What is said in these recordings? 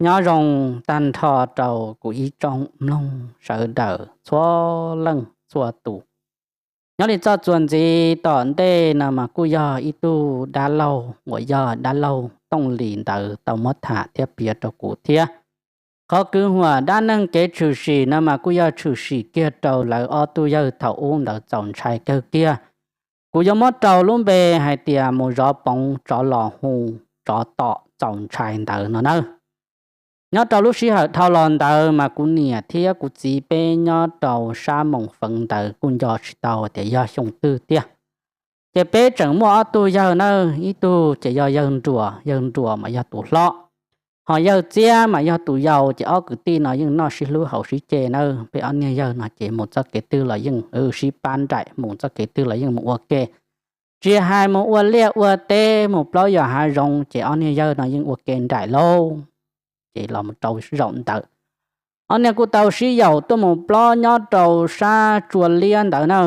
Nyob zoo tag nrho rau kuv ib tsoom mloog sawv daws txhua leej txhua tus. Nyob li txoj txuas ntxiv tom ntej no mas kuj yog ib tug dab laug uas yog dab laug Tooj Lis ntawd tau muab tham thiab piav rau kuv thiab. Qhov kwv huam dab neeg kev tshwm sim no mas kuj yog tshwm sim kiag rau lawv ob tug yawg thaum ub ntawd txaus ntshai kawg kiag. Kuv yuav muab rau lub npe hais tias mus zov poov tsov los hu tsov tom txaus ntshai ntawd no nawb. Nyob rau lub sij hawm dhau los ntawd mas kuv niam thiab kuv txiv peb nyob rau sab Moos Feev ntawd kuj nco tsis tau tias yog xyoo twg tiag. Ces peb tseem muaj ob tug yawg nawb, ib tug ces yog yawg Nruas, yawg Nruas mas yog tus hlob, ho yawg Txiab mas yog tus yau. Ces ob kwv tij no yeej noj sib hlub haus sib ce nawb. Peb ob niag yawg no ces mus txoj kev twg los yeej sib pab nraim, mus txoj kev twg los yeej mus ua ke. Tsis hais mus ua liaj ua teb, mus plaub yos hav zoov ces ob niag yawg no yeej ua ke nraim lauj. Ces los rau zaum ntawd, ob niag kuj tau sib yaum tuaj mus plob nyob rau sab tsua liab ntawd na.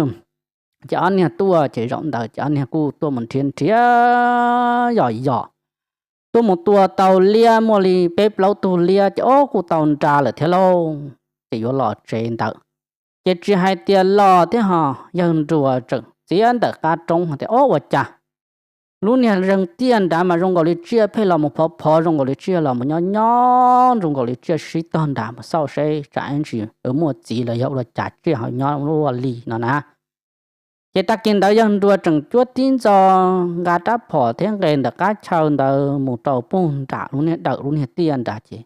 Ces ob niag tuaj ces zaum ntawd ces ob niag kuj tuaj mus nrhiav nrhiav yos yos, tuaj mus tua tau liab muaj li peb plaub tug liab ces ob kuj tau nra lawm thiab lauj. Ces yuav los tsev ntawd, ces tsis hais tias los thiab ho, yawg Nruas tseem txiav ntawm qab roob tias, Ob, ua cas lub niag zeeg tiaj nrad mas zoo nkaus li tsiaj pheej los mus phov phov, zoo nkaus li tsiaj los mus nyob nyob, zoo nkaus li tsiaj sib tog nrad mus xauj seb tsam ib ntsis muaj txiv los yog ua li cas tsiaj ho nyob luaj li no na. Ces tag kis ntawd yawg Nruas tseem cuab tib ntxo nqa rab phom thiab nqes ntawm qab chaw ntawd mus rau puag nram lub niag dawm lub niag tiaj nrad ces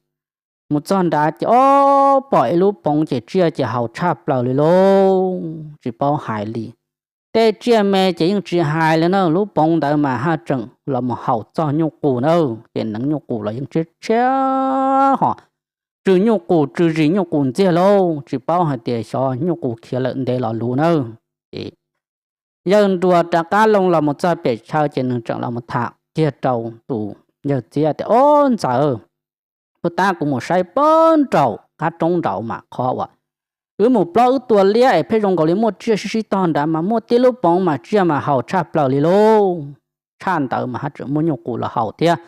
mus txog nrad ces ob pom ib lub poov ces tsiaj ces haus tshaj plaws li lauj, tsis paub hais li. Tej tsiaj me ces yeej tsis hais li na, lub poov ntawd mas haj tseem los mus haus txog nyuj qus na, ces neev nyuj qus los yeej tshiab tshiab ho, tsw nyuj qus tsw zis nyuj qus ntxiag lauj, tsis paub hais tias xyov nyuj qus khiav lawm ntev los luv na. Ces yawg Nruas rov qab loo los mus txog pem chaw ces nws tseem los mus tham kiag rau tus yawg Txiab tias, Ob, ntxawm, puag ta kuv mus saib puag nraum qab roob nraud mas qhov uas wb mus plob wb tua liab es pheej zoo nkaus li muaj tsiaj sib sib tog nrad mas muaj tib lub poov mas tsiaj mas haus tshaj plaws li lauj. Tshaj ntawd mas haj tseem muaj nyuj qus los haus thiab.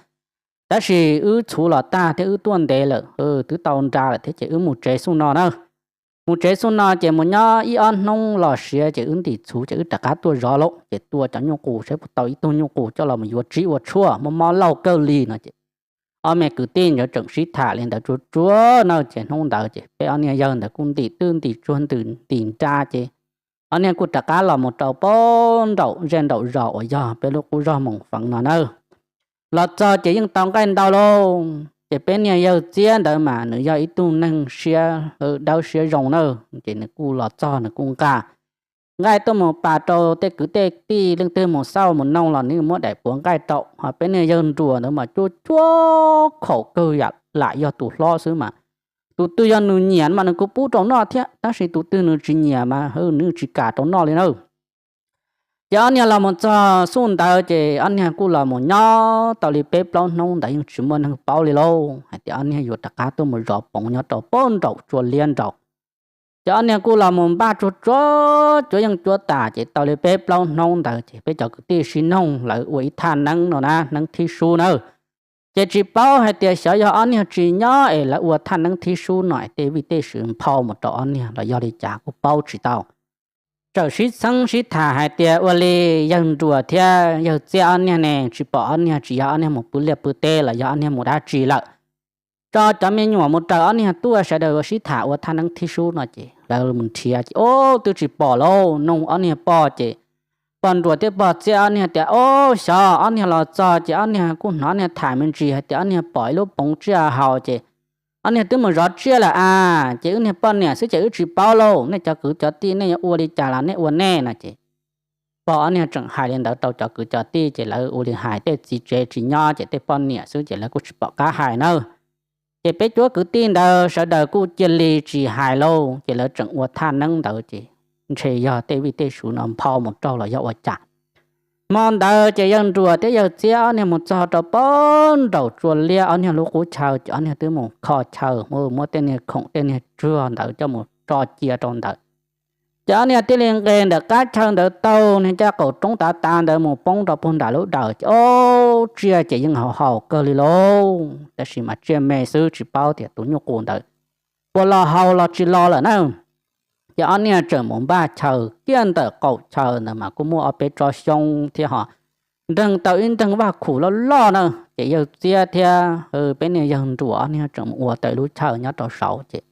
Tab sis wb txhuv los tag thiab wb tuaj ntev lawm, twb tau nra lawm thiab ces wb mus tsev xub no na. Mus tsev xub no ces mus nyob ib ob hnub los siav ces wb ntim txhuv ces wb rov qab tuaj zov lauj, ces tua cov nyuj qus saib puas tau ib tug nyuj qus coj los mus yuav tsib ua tshuaj muaj mob lauj kawg li no ces ob me kwv tij ntawd tseem sib tham li ntawd tsuag tsuag na. Ces hnub ntawd ces peb ob niag yawg ntawd kuj ntim twj ntim tsuag ntim nra ces ob niag kuj rov qab los mus rau puag nraum zej nraum zos uas yog peb lub qub zos Moos Feev no na. Los txog ces yeej tau nqaij ntau lauj, ces peb niag yawg Txiab ntawd mas nws yog ib tug neeg siab dawb siab zoo na, ces nws kuj los txog nws kuj nqa nqaij tuaj mus pas rau tej kwv tej tij, leej twg mus xauj mus noog los nws muab daim puav nqaij rau. Ho peb niag yawg Nruas ntawd mas cuab cuab khaum kawg yam lam yog tus hlob xwb mas, tus twg yog nws nyiam mas nws kuj pub rau noj thiab, tab sis tus twg nws tsis nyiam mas nws tsis kam rau noj li na. Ces ob niag los mus txog xub ntawd ces ob niag kuj los mus nyob tau li peb plaub hnub ntawd yeej tsis muaj neeg paub li lauj hais tias ob niag yuav rov qab tuaj mus zov poov nyob rau puag nraum tsua liab nraud. Ces ob niag kuj los mus npaj tsuag tsuag cuab yeej cuab tas ces tau li peb plaub hnub ntawd ces peb cov kwv tij sib noog lawv ua ib thaj neeb no na, neeb thib sub na. Ces tsis paub hais tias xyov yog ob niag tsis nyob es lawv ua thaj neeb thib sub no es tej vij tej sw nphau mus rau ob niag los yog li cas kuj paub tsis tau. Txawm sib txheeb sib tham hais tias ua li yawg Nruas thiab yawg Txiab ob niag ne tsis pom ob niag tsis yog ob niag mus pw liaj pw teb los yog ob niag mus dab tsi lawm. Tso cov me nyuam mus raws ob niag tuaj, sawv daws sib tham ua thaj neeb thib sub no ces lawv mus nrhiav ces ob twb tsis pom lauj. Noog ob niag pog ces pog Nruas thiab pog Txiab ob niag tias ob xyov ob niag los txog ces ob niag kuj hnov niag tham me ntsis hais tias ob niag pom ib lub poov tsiaj haus ces ob niag twb mus zov tsiaj lawm a, ces wb niag poj niam xwb ces wb tsis paub lauj, nej cov kwv cov tij nej yuav ua li cas los nej ua nej no ces pog ob niag tseem hais li ntawd rau cov kwv cov tij ces lawv ua li hais tej txiv tsev tsis nyob ces tej poj niam xwb ces lawv kuj tsis pom qab hais nawb. Ces peb cuab kwv tij ntawd sawv daws kuj cia li tsis hais lauj, ces lawv tseem ua thaj neeb ntawd ces ntshe yog tej vij tej sw no nphau mus raug los yog ua cas. Hmo ntawd ces yawg Nruas thiab yawg Txiab ob niag mus txog rau puag nraum tsua liab ob niag lub qub chaw ces ob niag twb mus kho chaw, muab tej niag khoom tej niag tsuag ntawd coj mus tso cia rau ntawd. Ces ob niag thiaj li nqes ntawm qab chaw ntawd taug niag caj qaum roob tav tav ntawd mus poob rau puag nram lub dawm ces o tsiaj ces yeej haus haus kawg li lauj, tab sis mas tsiaj me xwb tsis paub tias tus nyuj qus ntawd puas los haus los tsis los lawm na. Ces ob niag tseem mus npaj chaw kiag ntawm qaum chaw ntawd mas kuj muaj ob peb tsob xyoob thiab ho nreeg tau ib nreeg vaj khum loj loj na. Ces yawg txiab thiab peb niag yawg nruas ob niag tseem mus ua tau lub chaw nyob rau saud ces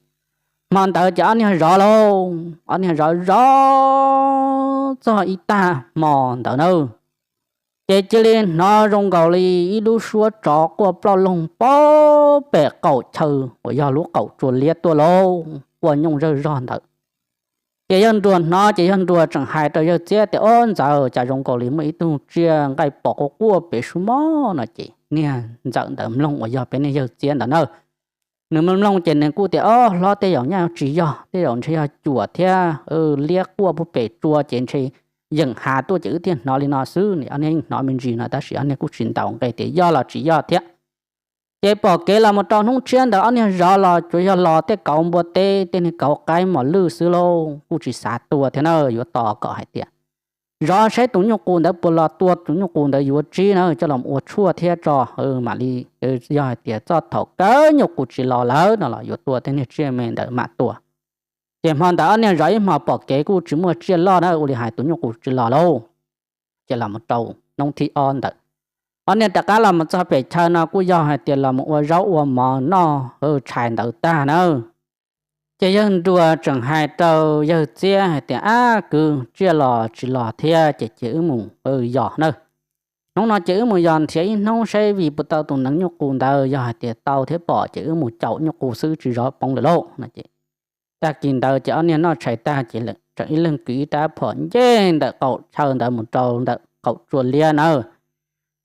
hmo ntawd ces ob niag zov lauj, ob niag zov zov txog ib tag hmo ntawd na, ces cia li hnov zoo nkaus li ib lub suab tsov quaj ploj loog pem qaum chaw uas yog lub qaum tsua liab tuaj lauj, quaj nyooj zawj zog ntawd. Ces yawg nruas hnov ces yawg nruas tseem hais rau yawg txiab tias, Ob ntxawm, cas zoo nkaus li muaj ib tug tsiaj nqaij pom quaj quaj pem sub mog no. Ces niag ntxawm ntawd mloog uas yog peb niag yawg txiab ntawd na, nws mloog mloog ces nws kuj tias, Ob hlob, tej zaum nyaj tsis yog, tej zaum ntshe yog cuam thiab liab quaj puag pem tsua ces ntshe yeem hav tuaj ces wb thiaj hnov li no xwb. Ob niag yeej hnov me ntsis no tab sis ob niag kuj tsis ntaus nqe tias yog los tsis yog thiab. Ces pom kev los mus rau hnub tshiab ntawd ob niag zov los tsuas yog los tej kauv npua teb, tej niag kauv qaib mos lwj xwb lauj, kuj tsis xav tua thiab na, yuav tos kom hais tias zov saib tus nyuj qus ntawd puas los tua, tus nyuj qus ntawd yuav tsib na coj los ua tshuaj thiab tso, mam li yog hais tias txoj thaum kawg nyuj qus tsis los lawm no los yuav tua tej niag tsiaj me ntawd mam tua. Ces hmo ntawd ob niag zov ib hmos pom kev kuj tsis muaj tsiaj loj na, ua li hais tus nyuj qus tsis los lauj. Ces los mus rau hnub thib ob ntawd, ob niag rov qab los mus txog pem chaw no kuj yog hais tias los mus ua zaub ua mov noj tshais ntawd tag na. Ces yawg nruas tseem hais rau yawg txiab hais tias, Ab kwv, tsiaj los tsis los thiab ces cia wb mus yos na. Hnub no ces wb mus yos nrhiav ib hnub saib vim puas tau tus neev nyuj qus ntawd, yog hais tias tau thiab pom ces wb mus caum nyuj qus xwb tsis zov poov lawm lauj no. Ces tag kis ntawd ces ob niag noj tshais tag ces tseem ib leeg kwv ib rab phom nce ntawm qaum chaw ntawd mus rau ntawm qaum tsua liab na.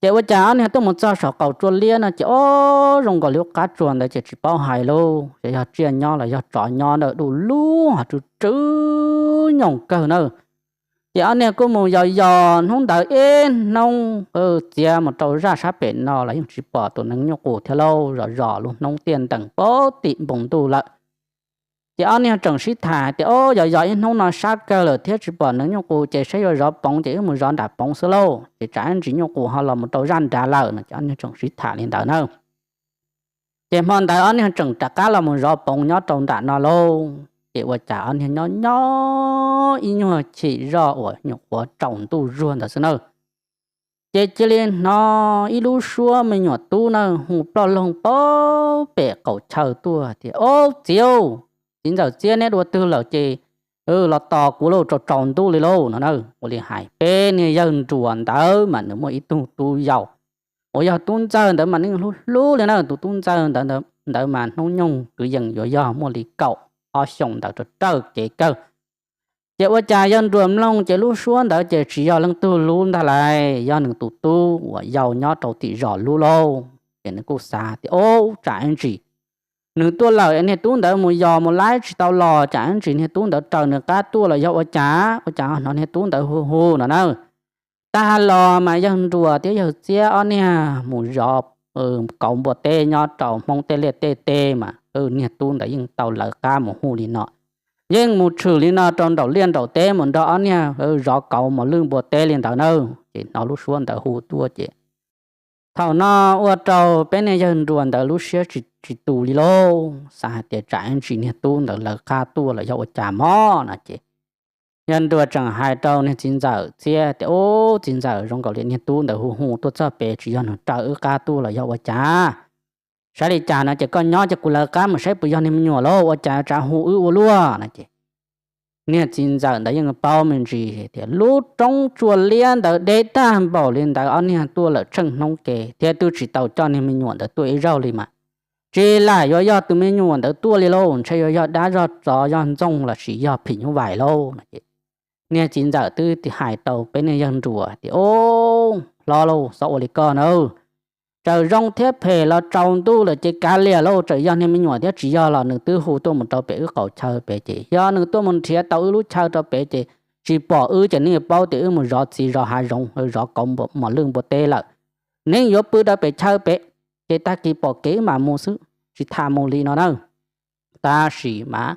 Ces ua cas ob niag tuaj mus txog saum qaum tsua liab no ces ob zoo nkaus li lub qab tsuas ntawd ces tsis paub hais lauj, ces yog tsiaj nyob los yog tsov nyob ntawm du lub ho tsw tsw nyooj kawg na. Ces ob niag kuj mus yos yos hnub ntawd ib hnub txiav mus rau zaj sab pem no los yeej tsis pom tus neev nyuj qus thiab lauj, zos zos lub hnub tiaj ntees pab tim npoo ntuj lawm. Ces ob niag tseem sib tham hais tias, Ob, yos yos ib hnub no sab kawg lawm thiab tsis pom neev nyuj qus ces saib yuav zov poov ces wb mus zov nram poov xwb lauj, ces tsam ib ntsis nyuj qus ho los mus rau zaj nrad lawm no. Ces ob niag tseem sib tham li ntawd na. Ces hmo ntawd ob niag tseem rov qab los mus zov poov nyob rau nram no lauj. Ces ua cas ob niag nyob nyob ib nyuag chim zoj uas nyuam qhuav tsaus ntuj zuag ntawd xwb na, ces cia li hnov ib lub suab me nyuam tub na hu ploj loog pab pem qaum chaw tuaj tias, Ob txiv, txiv ntxawm txiab neb dua twg lawm ces los tos kuv lauj, tsaus tsaus ntuj li lauj no na. Ua li hais peb niag yawg nruas ntawd mas nws muaj ib tug tub yau uas yog tub ntxawg ntawd mas nws hlub hlub li na. Tus tub ntxawg ntawd mas hnub nyoog kwv yees yuav yog muaj li kaum ob xyoos ntawd, rawj kev kawg. Ces ua cas yawg nruas mloog ces lub suab ntawd ces tsis yog leej twg lub ntag lauj, yog nws tus tub uas yau nyob rau tim zos lub lauj. Ces nws kuj xav tias, Ob, tsam ib ntsis nws tuaj lawm es niag tub ntawd mus yos mus laib tsis tau los, tsam ib ntsis niag tub ntawd raws nws qab tuaj los yog ua cas, ua cas hnov niag tub ntawd hu hu no na. Tag los mas yawg nruas thiab yawg txiab ob niag mus zov kauv npua teb nyob rau hmoob tej liaj tej teb mas niag tub ntawd yeej tau lawv qab mus hu li no, yeej mus tshwm li no rau nraum liaj nraum teb mus nrog ob niag zov kauv mos lwj npua teb li ntawd na. Ces hnov lub suab ntawd hu tuaj ces thaum no ua rau peb niag yawg nruas ntawd lub siab tsis tus li lauj, xav hais tias tsam ib ntsis niag tub ntawd lawv qab tuaj los yog ua cas mog no. Ces yawg nruas tseem hais rau niag txiv ntxawm txiab tias, Ub, txiv ntxawm, zoo nkaus li niag tub ntawd hu hu tuaj txog pem tsis yog nws raws wb qab tuaj los yog ua cas? Saib li cas no ces koj nyob ces kuv lawv qab mus saib puas yog niag me nyuam lauj, ua cas tsav hu wb ua luaj no. Ces niag txiv ntxawm ntawd yeej paub me ntsis tias lub roob tsua liab ntawd deb tag npaum li ntawd ob niag tuaj lawm tsheej hnub ke thiab twb tsis tau coj niag me nyuam ntawd tuaj ib zaug li mas tsis lam yuav yog tus me nyuam ntawd tuaj li lauj, ntshe yuav yog dab zog tsov zog ntxoog lossis yog phim nyuj vais lauj no. Ces niag txiv ntxawm twb hais rau peb niag yawg nruas tias, Ub, hlob lauj, txhob ua li koj na. Txawm zoo thiab phem los tsaus ntuj lawm ces kav liam lauj, txawm yog niag me nyuam thiab tsis yog los nws twb hu tuaj mus rau pem wb qaum chaw pem ces yog nws tuaj mus nrhiav tau wb lub chaw rau pem ces tsis pom wb ces nws paub tias wb mus zov txiv zov hav zoov zov kauv mos lwj npua teb lawm, nws yuav pw rau pem chaw pem, ces tag kis pom kev wb mam mus xwb, tsis tham mus li no na. Tab sis mas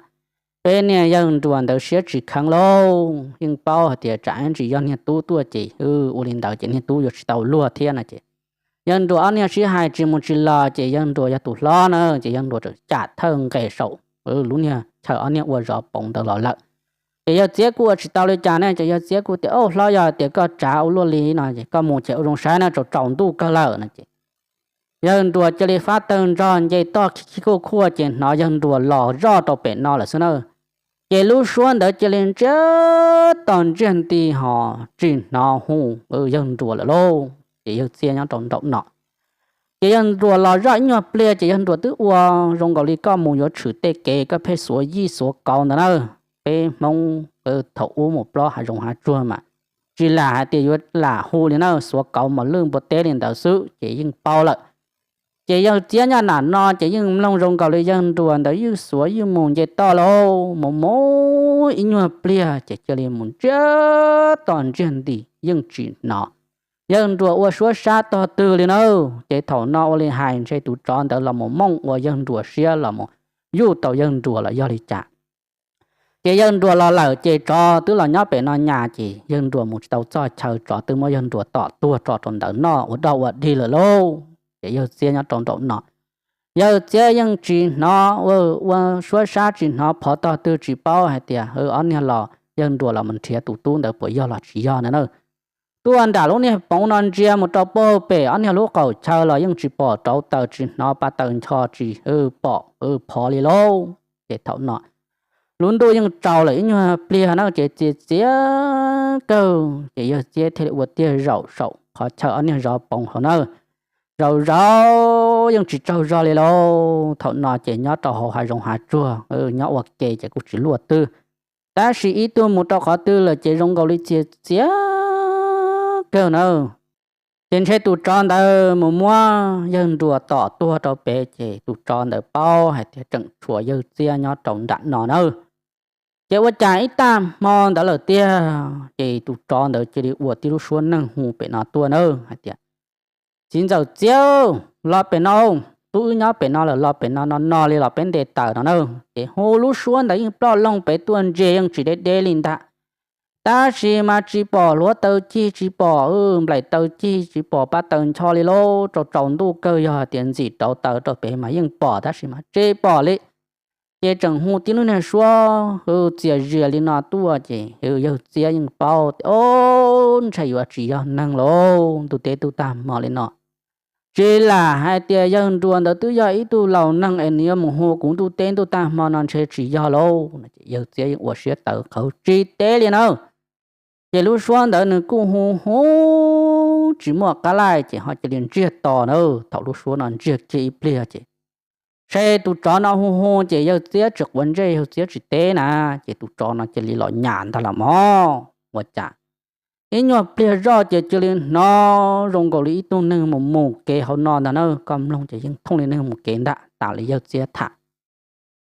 peb niag yawg nruas ntawd siab tsis kheev lauj, yeej paub hais tias tsam ib ntsis yog niag tub tuaj ces ua li ntawd ces niag tub yuav tsis tau luag thiab no ces Yawg Nruas ob niag sib hais tsis mus tsis los ces Yawg Nruas yog tus hlob na, ces Yawg Nruas txawm cam thawj nqes saum lub niag chaw ob niag ua zov poov ntawd los lawm. Ces Yawg Txiab kuj ua tsis tau li cas ne, ces Yawg Txiab kuj tias, Au hlob, yog tias koj tsav ua luaj li no ces koj mus ces ua zoo saib na, tsaus tsaus ntuj kawg lawm no ces Yawg Nruas cia li fab tawg ntsog nce toj khib khib khuj khuaj ces hnov Yawg Nruas los zoj rau pem no lawm xwb na. Ces lub suab ntawd cia li ntsiag to ntsiag nti ho tsis hnov hu Yawg Nruas lawm lauj. Ces Yawg Txiab nyob rau nraum no, ces Yawg Nruas los zoj ib nyuag pliag ces Yawg Nruas twb ua zoo nkaus li koj mus yuav tshwm tej kev koj pheej xuav yij xuav kauv ntawd na. Peb Hmoob thaum ub mus plob hav zoov hav tsuag mas tsis lam hais tias yuav lam hu li na, xuav kauv mos lwj npua teb li ntawd xwb ces yeej paub lawm. Ces Yawg Txiab nyob nram no ces yeej mloog zoo nkaus li Yawg Nruas ntawd ywj xuav ywj mus nce toj lauj, mus mus ib nyuag pliag ces cia li mus ntsiag to ntsiag nti yeej tsis hnov Yawg Nruas ua suab sab tog twg li na. Ces thaum no ua li hais ntshe tus tsov ntawd los mus mooj ua Yawg Nruas siab los mus yuj tau Yawg Nruas los yog li cas. Ces Yawg Nruas los lawm ces tsov twb los nyob pem no nyas ces Yawg Nruas mus tsis tau txoj chaw, tsov twb muab Yawg Nruas tom tuag tso rau ntawd noj ua dog ua dig lawm lauj. Ces Yawg Txiab nyob rau nraum no, Yawg Txiab yeej tsis hnov ua suab sab, tsis hnov phov tog twg, tsis paub hais tias ob niag los Yawg Nruas los mus nrhiav tus tub ntawd puas yog los tsis yog na na. Tuaj nram lub niag poov no ntsia mus rau pem ob niag lub qaum chaw los yeej tsis pom rauv taws, tsis hnov pa taws ncho, tsis pom phov li lauj. Ces thaum no lub ntuj yeej tsaus lawm ib nyuag pliag na ces txias txias kawg ces Yawg Txiab thiaj li ua tiag zaum saum qhov chaw ob niag zov poov hauv na. Zaum zaum yeej tsis tsaug zog li lauj. Thaum no ces nyob rau hauv hav zoov hav tsuag nyob ua ke ces kuj tsis luaj twg, tab sis ib tug mus rau qhov twg lawm ces zoo nkaus li txias txias kawg na. Ces ntshe tus tsov ntawd mus muab Yawg Nruas tom tuag rau pem ces tus tsov ntawd paub hais tias tseem tshuav Yawg Txiab nyob rau nram no na. Ces ua cas ib tag hmo ntawd lawm tiag ces tus tsov ntawd cia li ua tib lub suab neeg hu pem no tuaj na hais tias, Txiv ntxawm Txiab, los pem no, tub wb nyob pem no lawm, los pem no, no no li los peb nte taws no na. Ces hu lub suab ntawd yeej ploj loog pem tuaj ntsia yeej tsis deb deb li ntag. Tab sis mas tsis pom hluav taws cig, tsis pom nplaim taws cig, tsis pom pa taws ncho li lauj. Tsaus tsaus ntuj kawg, yog hais tias ntxim rauv taws rau pem mas yeej pom tab sis mas tsis pom li. Ces tseem hu tib lub niag suab txias zias li no tuaj ces Yawg Txiab yeej paub tias, Ob, ntshe yuav tsis yog neeg lauj, ntuj teb ntuj tag hmo li no. Tsis lam hais tias Yawg Nruas ntawd twb yog ib tug laus neeg es nws yuav mus hu kuv ntuj teb ntuj tag hmo no ntshe tsis yog lauj. Yawg Txiab yeej ua siab tawv qhawv tsis teb li na. Ces lub suab ntawd nws kuj hu hu tsis muaj qab laij ces ho cia li ntsiag to na. Thaum lub suab no ntsiag kiag ib pliag ces ntshe tus tsov no hu hu ces Yawg Txiab tsis quav ntsej, Yawg Txiab tsis teb na, ces tus tsov no cia li los nyas ntag los mog. Ua cas ib nyuag pliag zoj ces cia li hnov zoo nkaus li ib tug neeg mus mus kev hauv no ntag na. Koj mloog ces yeej thooj li neeg mus kev ntag tas li Yawg Txiab tham.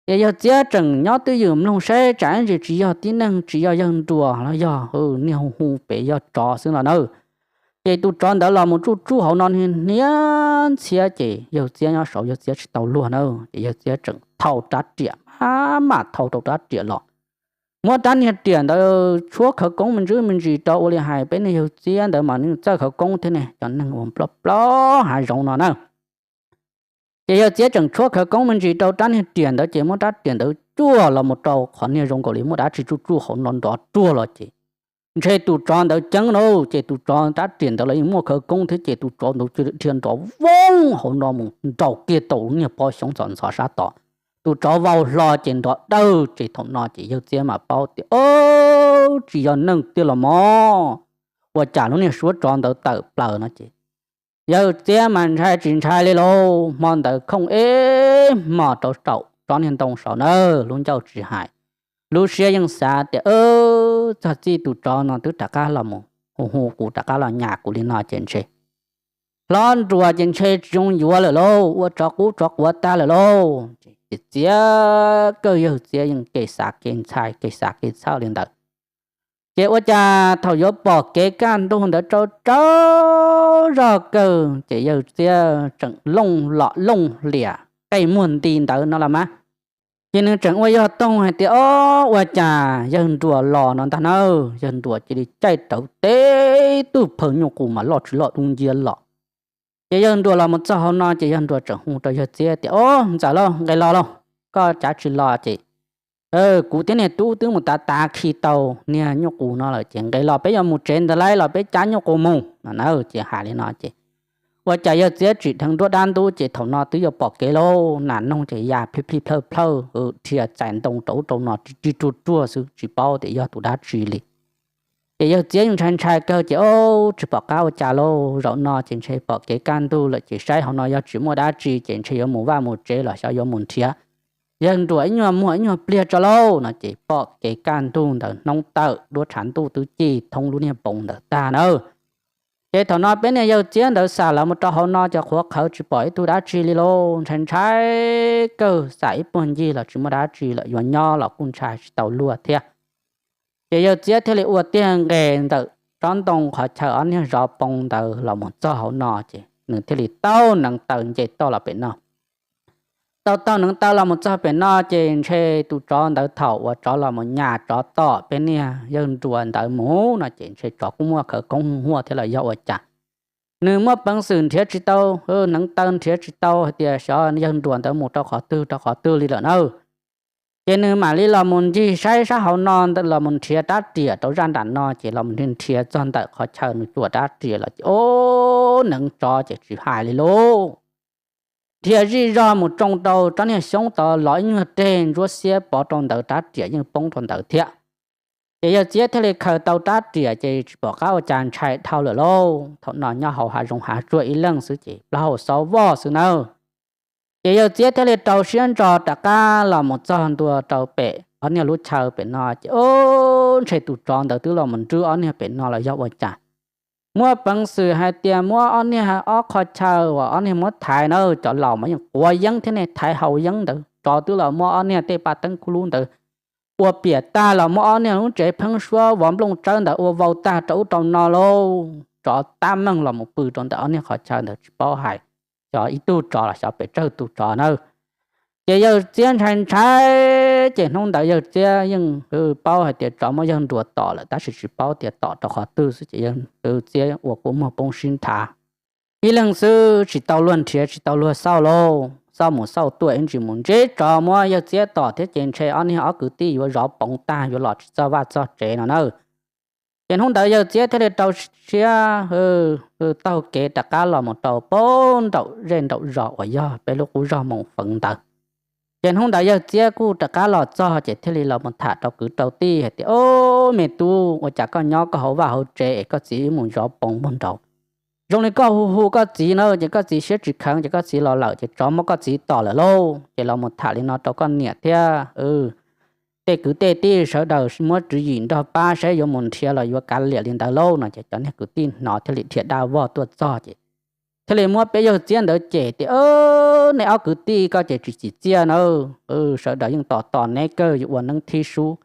Ces Yawg Txiab tseem nyob twj ywm mloog saib tsam ib ntsis tsis yog tib neeg, tsis yog Yawg Nruas los yog niag hu hu pem yog tsov xwb no na. Ces tus tsov ntawd los mus tsuj tsuj hauv no niag hniav ntxhiab ces Yawg Txiab nyob saud Yawg Txiab tsis tau luag na. Ces Yawg Txiab tseem thau rab riam, mam mam thau rau rab riam los, muab rab niag riam ntawd tshuab khawv koob me ntsis me ntsis rau, ua li hais peb niag Yawg Txiab ntawd mas nws txawj khawv koob thiab ne, cov neeg uas plob plob hav zoov no na. Ces Yawg Txiab tseem tshuab khawv koob me ntsis rau rab niag riam ntawd ces muab rab riam ntawd cuaj los mus rau qhov niag zoo nkaus li muaj dab tsi tsuj tsuj hauv no nrov ruag los ces ntshe tus tsov ntawd ceeb lauj. Ces tus tsov, rab riam ntawd los yeej muaj khawv koob thiab ces tus tsov ntawd cia li dhia nrov voob hauv no mus nraus kiag tau niag pob xyoob ntxhov ntxhov sab tod. Tus tsov vau hlo ces nrov dawg ces thaum no ces Yawg Txiab mam paub tias, Ob, tsis yog neeg tiag los mog. Ua cas lub niag suab tsov ntawd tawm plaws no ces Yawg Txiab mas ntshai tsis ntshai li lauj. Hmo ntawd khooj ib hmos rau saum tsob niag ntoo saud na, lub ncauj tsis hais, lub siab yeej xav tias, Txog txij tus tsov no twb rov qab los mus hu hu kuv, rov qab los nyas kuv li no ces ntshe hlob Nruas ces ntshe tsis zoo yuav lawm lauj, ua tsov qub tsov quav tag lawm lauj. Ces txiav kawg Yawg Txiab yeej kev xav kev ntshai kev xav kev txhawj li ntawd. Ces ua cas thaum yuav pom kev kaj ntug ntawd rau rau zog kawg ces Yawg Txiab tseem looj lom looj hlias qe muag nti ntawd no los mas, ces nws tseem ua yog toog hais tias, Ob, ua cas Yawg Nruas los no ntag na. Yawg Nruas cia li caij rawv tib tug phaw nyuj qus mas loj tsis loj dub nciab los Ces yawg Nruas los mus txog hauv no ces yawg Nruas tseem hu rau yawg Txiab tias, Au, ntxawm lauj, nqes los lauj, koj cav tsis los ces kuv thiab niag tub twb mus tav tav khi tau niag nyuj qus no lawm ces nqes los peb yuav mus tsev ntawd lauj, los peb cav nyuj qus mus no na. Ces hais li no ces ua cas yawg Txiab tsim dheev nruab dab ntub ces thaum no twb yuav pom kev lauj, nas noog ces ya plij plij plhawj plhawj, dhia txais ntoo rau ub rau no rig rig ruag ruag xwb tsis paub tias yog tus dab tsi li. Ces yawg Txiab yeej ntshai ntshai kawg ces, Au, tsis pom qab ua cas lauj, zaum no ces ntshe pom kev kaj ntug lawm ces saib hauv no yog tsis muaj dab tsi ces ntshe yuav mus vaj mus tsev los xyov yuav mus nrhiav yawg Nruas ib nyuag muag ib nyuag pliag tso lauj no ces pom kev kaj ntug ntawd hnub tawm duab tshav ntuj twb ci thoob lub niag poov ntawd tag na. Ces thaum no peb niag yawg Txiab ntawd xam lawv mus rau hauv no ces qhuav qhawv tsis pom ib tug dab tsi li lauj, ntshai ntshai kawg, xam ib puag ncig los tsis muaj dab tsi lawm, yuav nyob los kuj ntshai tsis tau luag thiab. Ces yawg Txiab thiaj li ua tiag nqes ntawm tsob ntoo qhov chaw ob niag zov poov ntawd los mus txog hauv no ces nws thiaj li taug neev taw nce toj los pem no. Taug taug neev taw los mus txog pem no ces ntshe tus tsov ntawd thaum uas tsov los mus nyas tsov tom peb niag yawg Nruas ntawd mus no ces ntshe tsov kuj muaj khawv koob huaj thiab los yog ua cas, nws muaj peev xwm nrhiav tsis tau, neev taw nrhiav tsis tau hais tias xyov yawg Nruas ntawd mus rau qhov twg rau qhov twg li lawm na. Ces nws mam li los mus ncig saib sab hauv no los mus nrhiav rab riam rau zaj nram no ces los mus nrhiav txog ntawm qhov chaw nws cuam rab riam los ces, Au, neev tsov ces tsis hais li lauj, dhia zij zog mus tsoo rau tsob niag xyoob tod los ib nyuag reg ntsuab xiab pov rau ntawd, rab riam yeej poob rau ntawd thiab. Ces yawg Txiab thiaj li khaws tau rab riam ces tsis pom qab ua cas ntshai dhau lawm lauj. Thaum no nyob hauv hav zoov hav tsuag ib leeg xwb ces plaub hau xob voj xwb nawb. Ces yawg Txiab thiaj li rau siab ntso rov qab los mus txog ntua rau pem ob niag lub chaw pem no ces, Au, ntshe tus tsov ntawd twb los mus nrub ob niag pem no los yog ua cas. Muaj peev xwm hais tias muab ob niag ob qho chaw uas ob niag muab thaiv na, cov laus mas yeej quav yeeb thiab ne, thaiv haus yeeb ntawd, tsov twb los muab ob niag tej paj teeb kub lub ntawd ua piam tag los muab ob niag lub tsev pheeb suab vov nplooj tsawb ntawd ua vau tag rau ub rau no lauj. Tsov tab meeg los mus pw rau ntawm ob niag qhov chaw ntawd tsis paub hais xyov ib tug tsov los xyov pes tsawg tus tsov na. Ces yawg Txiab ntshai ntshai, ces hnub ntawd yawg Txiab yeej paub hais tias tsov muab yawg Nruas tom lawm tab sis tsis paub tias tom rau qhov twg xwb ces yawg Txiab ua kua muag poob sib nthav. Ib leeg xwb tsis tau luag nrhiav tsis tau luag xauj lauj, xauj mus xauj tuaj ib ntsis mus ntsib tsov muab yawg Txiab tom thiab ces ntshe ob niag ob kwv tij yuav zov poov tag yuav los tsis txog vaj txog tsev no na. Ces hnub ntawd yawg Txiab thiaj li rau siab taug kev rov qab los mus rau pem nraum zej nraum zos uas yog peb lub qub zos Moos Feev ntawd. Ces hnub ntawd yawg Txiab kuj rov qab los txog ces thiaj li los mus tham rau kwv rau tij hais tias, Au, me tub, ua cas koj nyob koj hauv vaj hauv tsev es koj txiv wb mus zov poov npaum nraud? Zoo li koj hu hu koj txiv na, ces koj txiv siab tsis kheev ces koj txiv los lawm ces tsov muab koj txiv tom lawm lauj. Ces los mus tham li no rau koj niam thiab tej kwv tej tij sawv daws muab tswv yim nrog pab saib yuav mus nrhiav los yuav kav liam li ntawd lauj no. Ces cov niag kwv tij hnov thiaj li dhia dab vog tuaj txog ces thiaj li muab peb yawg Txiab ntawd cem tias, Nej ob kwv tij koj ces tsis tsim txiaj na, sawv daws yeej tos tos neb kawg yuav ua neeb thib sub.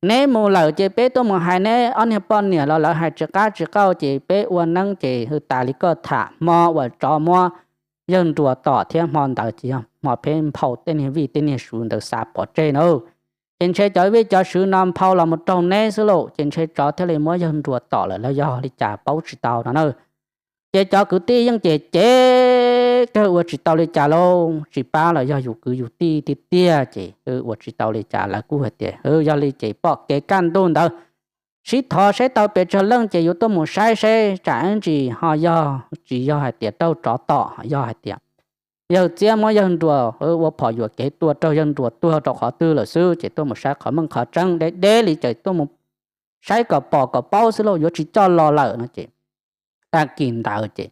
Neb mus lawm ces peb tuaj mus hais neb ob niag poj niam los lawv hais tsis qab tsis qauj ces peb ua neeb ces hwj tas li koj tham. Hmo uas tsov muab yawg Nruas tom thiab hmo ntawd ces yog hmo peb nphau tej niag vij tej niag sub ntawd xa pov tseg na. Ces ntshe cov vij cov sub no nphau los mus raug neb xwb lauj, ces ntshe tsov thiaj li muab yawg Nruas tom lawm los yog li cas paub tsis tau no na. Ces cov kwv tij yeej cem cem kawg ua tsis tau li cas lauj, tsis pab los yog yus kwv yus tij tiag tiag ces ua tsis tau li cas, lawv kuj hais tias yog li ces pom kev kaj ntug ntawd sib thov saib tau pes tsawg leej ces yuav tuaj mus saib seb tsam ib ntsis ho yog tsis yog hais tias raug tsov tom, yog hais tias yawg Txiab muab yawg Nruas ua phom yuam kev tua raug yawg Nruas tuag rau qhov twg lawm xwb ces tuaj mus saib qhov meej qhov tseeb deb deb li ces tuaj mus saib kom pom kom paub xwb lauj, yuav tsis coj los lawm no ces tag kis ntawd ces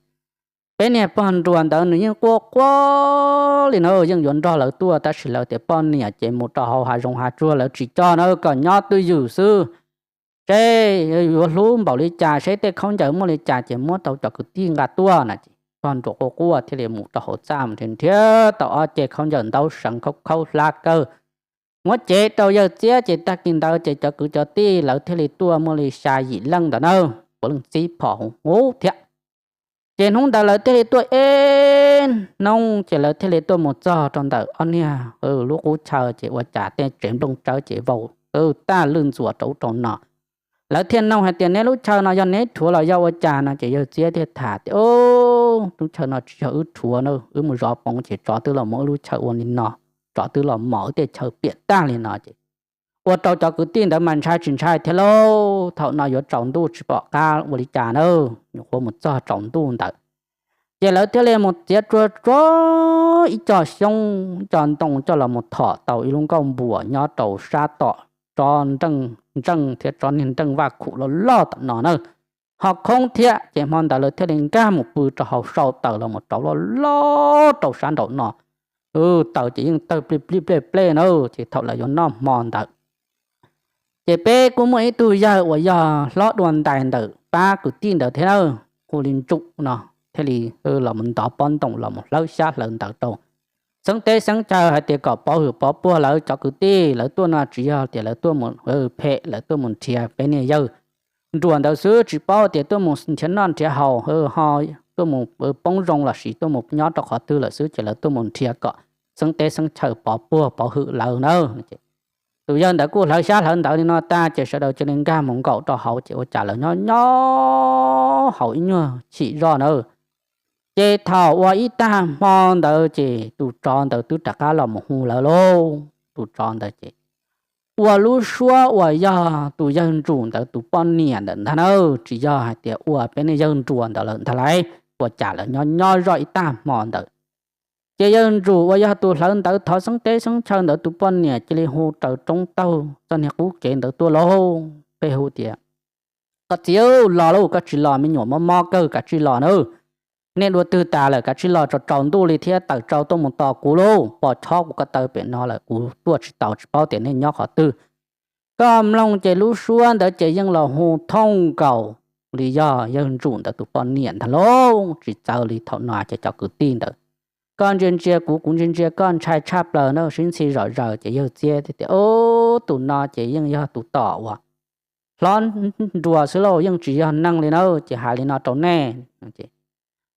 peb niag pog Nruas ntawd nws yeej quaj quaj li na, yeej yuav nrog lawv tuaj tab sis lawv tias poj niam ces mus rau hauv hav zoov hav tsuag lawv tsis coj na, kom nyob twj ywm xwb. Seb yuav hlub npaum li cas, seb tej khaub ncaws muaj li cas ces muab tau cov kwv tij nqa tuaj no ces pog Nruas quaj quaj thiaj li mus rau hauv txaj mus nrhiav tau ob ce khaub ncaws ntaub seev khaub khaub hlab kawg muab cev rau yawg Txiab ces tag kis ntawd ces cov kwv cov tij lawv thiaj li tuaj muaj li xya yim leej ntawd na, puav leej txib phom hauv thiab. Ces hnub ntawd lawv thiaj li tuaj ib hnub ces lawv thiaj li tuaj mus txog rau ntawm ob niag lub qub chaw ces ua cas tej tsev nplooj tsawb ces vau tag lwj ntxuas rau ub rau no. Lawv thiaj noog hais tias neb lub chaw no yog neb rhuav los yog ua cas no ces yawg Txiab thiaj tham tias, Au, Lub chaw no tsis yog wb rhuav na, wb mus zov poov ces tsov twb los muab wb lub chaw ua li no, tsov twb los mos wb tej chaw piam tag li no ces ua rau cov kwv tij ntawd mas ntshai tsis ntshai thiab lauj. Thaum no yuav tsaus ntuj tsis pom qab ua li cas na, nyuam qhuav mus txog tsaus ntuj ntawd ces lawv thiaj li mus txiav tsuag tsuag ib co xyoob ib co ntoo coj los mus thom tau ib lub nkuaj npuas nyob rau sab tom tsob nreej, ntseej thiab tsob niag nreej vaj khum loj loj tom no na, ho khoob thiab. Ces hmo ntawd lawv thiaj li nkag mus pw rau hauv, sau taws los mus rauv loj loj rau sab nraum no. Taws ces yeej tawg plij plij plej plej na, ces thaum lawv yuav noj hmo ntawd ces peb kuj muaj ib tug yawg uas yog hlob dua ntais ntawm pab kwv tij ntawd thiab na, hu li Ntsum no, thiaj li los mus ntov pob ntoos los mus hlawv xyab hlawv ntawv rau xeeb teb xeeb chaw hais tias kom pov hwm pov puag lawv cov kwv tij. Lawv tuaj no tsis yog tias lawv tuaj mus phem, lawv tuaj mus nrhiav peb niag yawg nruas ntawd xwb, tsis paub tias tuaj mus nrhiav noj nrhiav haus ho tuaj mus poob zoo lossis tuaj mus nyob rau qhov twg lawm xwb, ces lawv tuaj mus nrhiav kom xeeb teb xeeb chaw pov puag pov hwm lawv na. Tus yawg ntawd kuj hlawv xyab hlawv ntawv li no tag ces sawv daws cia li nkag mus nkaum rau hauv ces ua cas lawv nyob nyob hauv ib nyuag chim zoj na. Ces thaum ua ib tag hmo ntawd ces tus tsov ntawd twb rov qab los mus hu lawv lauj. Tus tsov ntawd ces ua lub suab uas yog tus yawg Ntsum ntawd tus poj niam ntawm ntag na, tsis yog hais tias ua peb niag yawg nruas ntawd lawm ntag lauj. Ua cas lawv nyob nyob zoj ib tag hmo ntawd ces yawg Ntsum uas yog tus hlawv ntawv thov xeeb teb xeeb chaw ntawd tus poj niam cia li hu raws roob taug txoj niag qub kev ntawd tuaj lauj. Peb hu tias, koj txiv, los lauj, koj tsis los me nyuam mob mob kawg, kav tsij los na. Nej dua twg tas lawm kav tsij los, tsaus tsaus ntuj li thiab, tawm tsau tuaj mus tos kuv lauj, pos chob kuv ko taw pem no lawm, kuv tuaj tsis tau, tsis paub tias nej nyob qhov twg. Koj mloog ces lub suab ntawd ces yeej los hu thooj nkaus li yog yawg Ntsum ntawd tus poj niam ntag lauj. Tsis txawv li thaum no ces cov kwv tij ntawd koj ntsia ntsia kuv, kuv ntsia ntsia koj, ntshai tshaj plaws na, sib ntxhi zom zaws ces yawg txiab tias, ub, tus no ces yeej yog tus tom uas hlob nruas xwb lauj, yeej tsis yog neeg li na. Ces hais li no rau nej,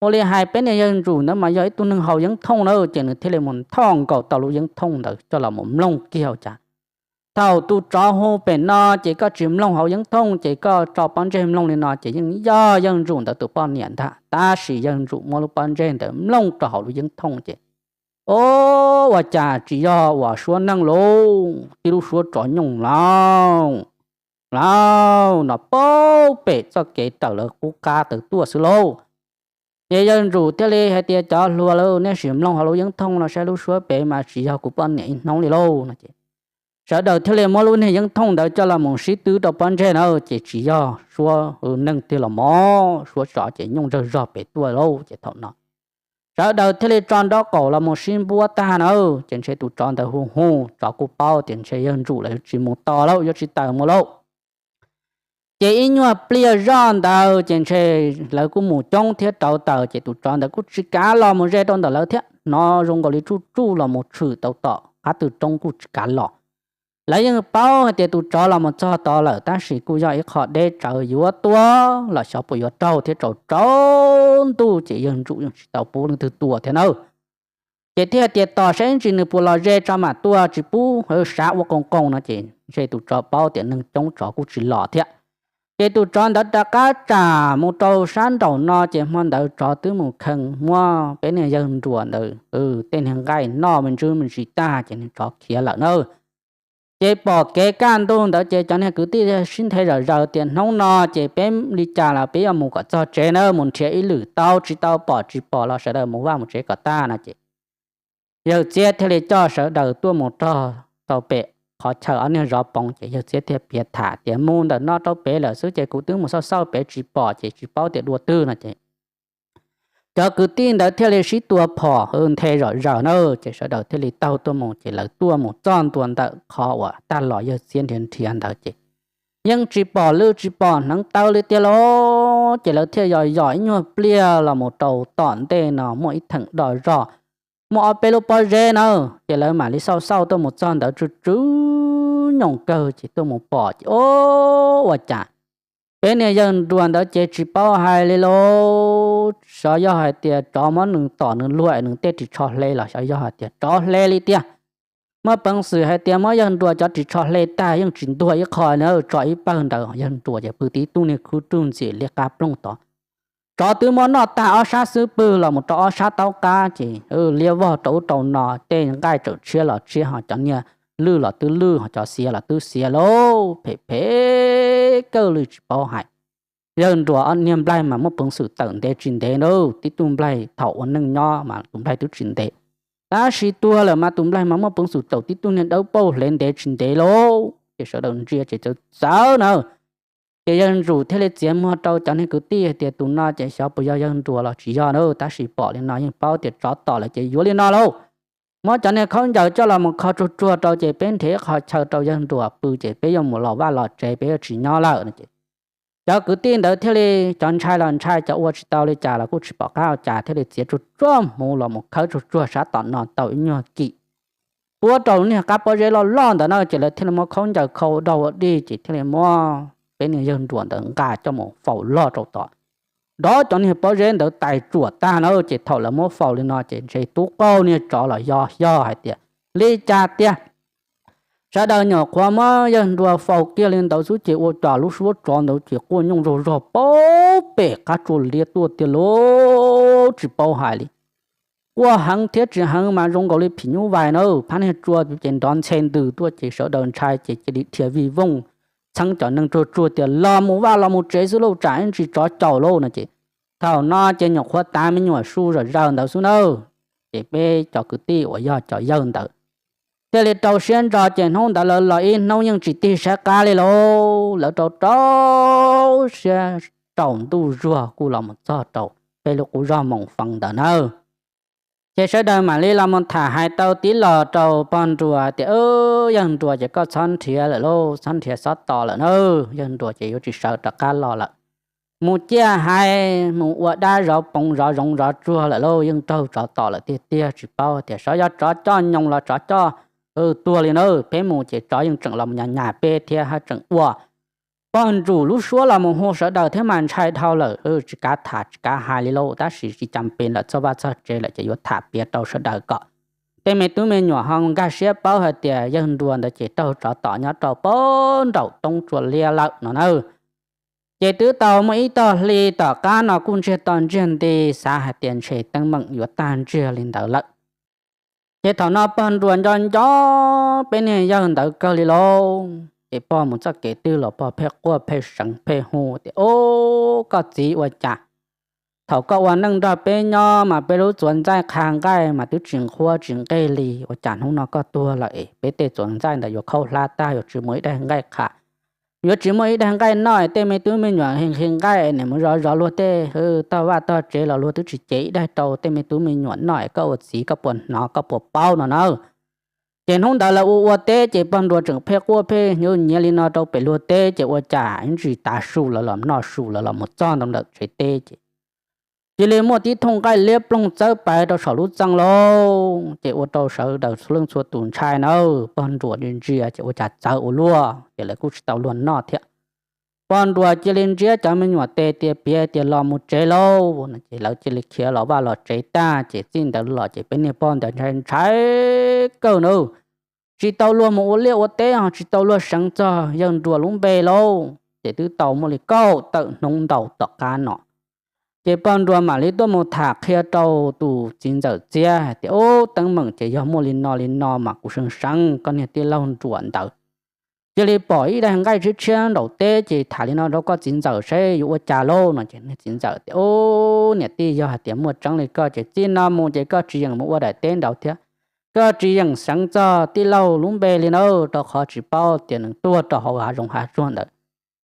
ua li hais peb niag yawg Ntsum ntawd mas yog ib tug neeg haus yeeb thooj na, ces nws thiaj li mus nthoj nkaus tau lub yeeb thooj ntawd coj los mus mloog kiag ua cas. Thaum tus tsov hu pem no ces koj tsis mloog haus yeeb thooj, ces koj tso pob ntseg mloog li no ces yeej yog yawg Ntsum ntawd tus poj niam ntag, tab sis yawg Ntsum muab lub pob ntseg ntawd mloog rau hauv lub yeeb thooj ces, o, ua cas tsis yog uas suab neeg lauj, tib lub suab tsov nyooj lauj, lauj, no paub pem txoj kev raws lawv qub qab tawm tuaj xwb lauj. Ces yawg Ntsum thiaj li hais tias, cov hluas lauj, nej sim mloog hauv lub yeeb thooj no saib lub suab pem mas tsis yog kuv poj niam ib hnub li lauj no ces sawv daws thiaj li muab lub niag yeeb thooj ntawd coj los mus sib twb rau pob ntseg na, ces tsis yog suab neeg tiag los mas suab tsov ces nyooj zawg zog pem tuaj lauj. Ces thaum no sawv daws thiaj li tso nraub qaum los mus sib npuab tag na, ces ntshe tus tsov ntawd hu hu, tsov kuj paub tias ntshe yawg Ntsum lawv tsis mus tos lauj, yuav tsis tawm mus lauj. Ces ib nyuag pliag zoj ntawd ces ntshe lawv kuj mus coob thiab rauv taws, ces tus tsov ntawd kuj tsis kav los mus ze rau ntawm lawv thiab, hnov zoo nkaus li tsuj tsuj los mus tshwm tau tom qab tw roob kuj tsis kav los. Lawv yeej paub hais tias tus tsov los mus txog tod lawm, tab sis kuj yog ib qho deb tsawv, yuav tuag los xyov puas yuav raug thiab, tsaus tsaus ntuj ces yawg Ntsum yeej tsis tau pub leej twg tua thiab nawb. Ces thiaj hais tias tos saib ib ntsis nws puas los ze tso mam tua, tsis pub sav ua qoos qoos no ces ntshe tus tsov paub tias neeg coob tsov kuj tsis los thiab. Ces tus tsov ntawd rov qab tsam mus rau sab nraum no, ces hmo ntawd tsov twb mus kheej muab peb niag yawg nruas ntawd tej niag nqaij noj me ntsis me ntsis tag, ces niag tsov khiav lawm na. Ces pom kev kaj ntug ntawd ces cov niag kwv tij sib nthe zom zaws tias, hnub no ces peb li cas los peb yuav mus kom txog tsev na, mus nrhiav ib lwm tau tsis tau, pom tsis pom los sawv daws mus vaj mus tsev kom tag no ces yawg Txiab thiaj li coj sawv daws tuaj mus rau tau pem qhov chaw ob niag zov poov, ces yawg Txiab thiaj piav tham tias, mus ntawm no rau pem lawm xwb ces kuv twb mus xauj xauj pem tsis pom ces tsis paub tias dua twg no ces cov kwv tij ntawd thiaj li sib tua phom nthe zom zaws na, ces sawv daws thiaj li taug tuaj mus, ces lawv tuaj mus txog ntua ntawm qhov uas tag los yawg Txiab nrhiav nrhiav ntawd ces yeej tsis pom lwj tsis pom hneev taw li tiag lauj. Ces lawv thiaj yos yos ib nyuag pliag los mus rau tom ntej no muaj ib theem do zog, muaj ob peb lub pob zeb na, ces lawv mam li xauj xauj tuaj mus txog ntawd tsw tsw nyooj kawg ces tuaj mus pom ces, o, ua cas peb niag yawg nruas ntawd ces tsis paub hais li lauj, xyov yog hais tias tsov muab nws tom nws luag es nws tej ris tsho hle los xyov yog hais tias tsov hle li tiag. Muaj peev xwm hais tias muab yawg nruas cov ris tsho hle tag yeej tsis ntuag ib qho na, tso ib pawg ntawd yawg nruas ces pw tib tug niag khwb rwg ntxim li qab ploog tod. Tsov twb muab noj tag ob sab xub pwg los mus rau ob sab taub qab ces liab vog rau ub rau no, tej nqaij tseem tshiab los tshiab, ho cov niag lwj los twb lwj, ho cov xiav los twb xiav lauj, phem phem kawg li tsis paub hais. Yawg Nruas ob niag nplaig mas muaj peev xwm tawm ntev tsis ntev na, tib tug nplaig thaum ua neej nyob mas tus nplaig twb tsis ntev, tab sis tuag lawm mas tus nplaig mas muaj peev xwm tawm tib tug niag dawb paug hlev ntev tsis ntev lauj. Ces sawv daws ntsia ces txawv txawv na. Ces Yawg Nruas thiaj li txiav muag rau cov niag kwv tij hais tias tus no ces xyov puas yog Yawg Nruas los tsis yog na, tab sis pom li no yeej paub tias tsov tom lawm ces yuav li no lauj, muab cov niag khaub ncaws coj los mus kho tsuag tsuag rau ces peb nrhiav ib qho chaw rau Yawg Nruas pw ces peb yuav mus los vaj los tsev, peb yuav tsis nyob lawm no ces cov kwv tij ntawd thiaj li, cov ntshai los ntshai, cov ua tsis tau li cas los kuj tsis pom qab ua cas, thiaj li txiav tsuag tsuag hmuv los mus khawb tsuag tsuag sab tom no tau ib nyuag kim puab rau niag qab pob zeb loj loj ntawd na, ces lawv thiaj li muab khaub ncaws khau ua dog ua dig ces thiaj li muab peb niag Yawg Nruas ntawd nqa coj mus faus log rau tod. Nrov cov niag pob zeb ntawd tais tsuam tag na, ces thaum lawv muab faus li no ces ntshe tub qaug niag tsov los yog xyov hais tias li cas tiag. Sawv daws nyuam qhuav muab Yawg Nruas faus kiag li ntawd xwb ces ua cas lub suab tsov ntawd ces quaj nyooj zog zog puag pem qab tsua liab tuaj tiag lauj, tsis paub hais li. Quaj heev thiab tsis heev mas zoo nkaus li phim nyuj vais na, phab niag tsua ces nrov ntxhe ntws tuaj ces sawv daws ntshai ces cia li dhia vij vooj txheeb cov neeg tsuag tsuag tias los mus vaj los mus tsev xwb lauj, tsam ib ntsis tsov caum lauj no ces thaum no ces nyuam qhuav tav me nyuam su zom zaws ntawd xwb na. Ces peb cov kwv tij uas yog cov yawg ntawd thiaj li rau siab ntso ces hnub ntawd lawv los ib hnub yeej tsis tig saib qab li lauj, lawv rau rau siab tsaus ntuj zuag kuj los mus txog rau peb lub qub zos Moos Feev ntawd na. Ces sawv daws mam li los mus tham hais tau tib los rau pog Nruas tias, Yawg Nruas ces koj txhob nrhiav lawm lauj, txhob nrhiav xob tos lawm na, Yawg Nruas ces yuav tsis sawv rov qab los lawm. Mus ciaj hais mus ua dab zov poov zov zoov zov tsuag lawm lauj, yeej raug tsov tom lawm tiag tiag, tsis paub tias xyov yog tsov coj nyoos los tsov coj tuag li na, peb mus ces tsov yeej tseem los nyas nyas peb thiab haj tseem ua pog Nruas lub suab los mus hu sawv daws thiab mas ntshai dhau lawm, tsis kav tham tsis kav hais li lauj, tab sis tsis cam pes lawm, txog vaj txog tsev lawm ces yuav tham piav rau sawv daws kom tej me tub me nyuam ho nkag siab paub hais tias Yawg Nruas ntawd ces raug tsov tom nyob rau pog nraum roob tsua liab lawm no na. Ces twb tau muaj ib tog hli tom qab no kuj ntsiag to ntsiag nti, xav hais tias ntshe teeb meem yuav tag ntsiag li ntawd lawm. Ces thaum no pog Nruas nco nco peb niag yawg ntawd kawg li lauj, ces pog mus txoj kev twg los pog pheej quaj pheej seev pheej hu tias, Ob, koj txiv ua cas thaum koj ua neej nrog peb nyob mas peb lub txuas ntxaij qha nqaij mas twb tsis nqhuab tsis nqig li, ua cas hnub no koj tuag lawm es peb tej txuas ntxaij ntawd yuav khaub hlab tag, yuav tsis muaj ib daig nqaij qha, yuav tsis muaj ib daig nqaij noj, tej me tub me nyuam nqhis nqaij nim mus zov zov luag tej tog vaj tog tsev los luag twb tsis cev ib daig rau tej me tub me nyuam noj, koj ua txiv koj puas hnov koj puas paub no na. Ces hnub ntawd lawv ua ua teb ces pog Nruas tseem pheej quaj pheej nyiav li no rau pem luag teb, ces ua cas ib ntsis tav su lawv los noj su lawv los mus txog ntawm tsev teb ces cia li muaj tib thooj nqaij liab ploog txawb pais rau saum lub txee lauj, ces ua rau sawv daws txhua leej txhua tus ntshai na. Pog Nruas ntsia ntsia ces ua cas txawv ua luaj, ces lawv kuj tsis tau luag noj thiab. Pog Nruas cia li ntsiab cov me nyuam tes tias piav tias los mus tsev lauj no, ces lawv cia li khiav los vaj los tsev tag, ces txij ntawd los ces peb niag pog ntawd ntshai ntshai kawg na, tsis tau luag mus ua liaj ua teb ho tsis tau luag seev txog Yawg Nruas lub npe lauj. Ces twb tau muaj li kaum tawm hnub ntau tom qab no, ces pog Nruas mam li tuaj mus tham qhia rau tus txiv ntxawm txiab hais tias, Ub, teeb meem ces yog muaj li no li no mas kuv seev seev koj niag tij laug Nruas ntawd cia li pom ib daig nqaij tshiab tshiab nraum teb, ces tham li no rau koj txiv ntxawm saib yuav ua cas lauj no. Ces niag txiv ntxawm tias, Ub, niam tij, yog hais tias muaj tseeb li koj ces txij no mus ces koj tsis yeem mus ua daim teb nraud thiab, koj tsis yeem seev txog tij laug lub npe li na, rau qhov tsis paub tias nws tuag rau hauv hav zoov hav tsuag ntawd.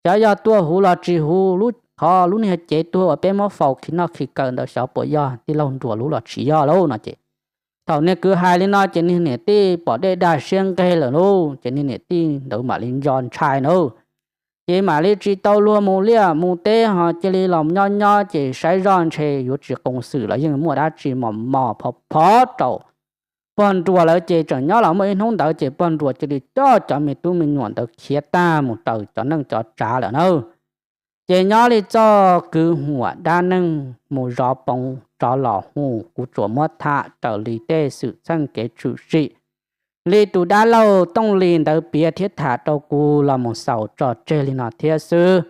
Xyov yog tuag huv los tsis huv, qhov lub niag cev tuag uas peb muab faus khi noj khi kaw ntawd xyov puas yog tij laug Nruas lub los tsis yog lauj no. Ces thaum niag kwv hais li no ces niag niam tij pom dej dag siab nqeg lawm lauj, ces niag niam tij ntawd mam li nco ntshai na. Ces mam li tsis tau luag mus liaj mus teb ho cia li los nyob nyob ces saib zoj ntshe yuav tsis qoos xwm los yeej muaj dab tsi mos mos phov phov rau pog Nruas lawv. Ces tseem nyob los muaj ib hnub ntawd ces pog Nruas cia li coj cov me tub me nyuam ntawd khiav tag mus raws cov neej cov tsav lawm na. Ces nyob li txoj kwv huam dab neeg mus zov poov tsov los hu, kuv tsuas muab tham raws li tej xwm txheej kev tshwm sim li tus dab laug Tooj Lis ntawd piav thiab tham rau kuv los mus xaus tso tseg li no thiab xwb.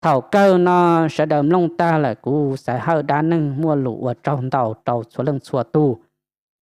Thaum kawg no sawv daws mloog tag lawm, kuv Xaiv Hawj dab neeg muaj lus ua tsaug ntau rau txhua leej txhua tus.